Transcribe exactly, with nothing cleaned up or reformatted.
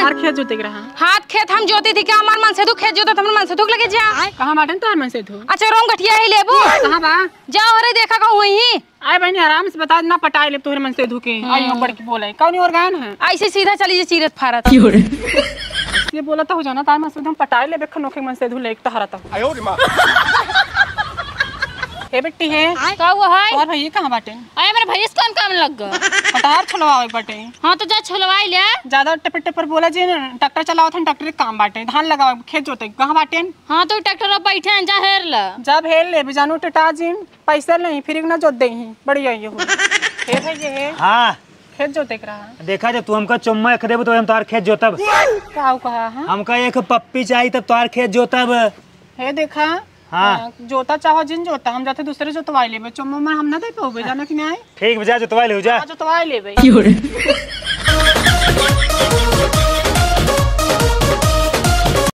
हमार खेत जोते के रहा। हाथ खेत हम जोती थी का? हमार मनसेधू खेत जोतत, हमार मनसेधू के लगे जा। कहाँ बाटेन तोहार मनसेधू? अच्छा, रोम गठिया ही लेबू। कहाँ बा? जाओ, अरे देखा कहूँ वहीं। आए बहिनी, आराम से बता, ना पटाए लेब तोहरे मनसेधू के। आई हम बड़की बोले, कौन और गायन है? ऐसे सीधा चली जे चीरत फारत। ये बोला तो हो जाना, तार मनसेधू हम पटाए लेबे, खनोखे मनसेधू लेके तहरा तो। हे बेटी है। का हुआ है? और भैया कहाँ बाटे? अरे, मेरे भैया से कौन काम लग गया? पटार छुलवावे के बाटे। हाँ, तो जा छुलवाई ले। ज्यादा टिपर टिपर बोला जी ना, ट्रैक्टर चलावत हन, ट्रैक्टर के काम बाटे, धान लगावे, खेत जोते, कहाँ बाटे? हाँ, तो ट्रैक्टर अब बैठे हैं, जा हेर ले। जब हेर ले, जानू टिटा जी, पैसा नहीं, फिर ना जोत दे ही, बढ़िया ये हो। हे भैया है। हाँ। खेत जोते के रहा। देखा, जब तू हमका चुम्मा एक देबू, तो हम तोहार खेत जोतब। का कहा है? हमका एक पप्पी चाही, तब तोहार खेत जोतब। हे देखा, हाँ। हाँ, जोता चाहो जिन जोता, हम जाते दूसरे जोतवाई लेबे, चुम्मा में हम ना दे पाओगे, जाना कि नहीं? ठीक बा, जा जोतवाई ले, जा। हाँ, जोतवाई लेबे।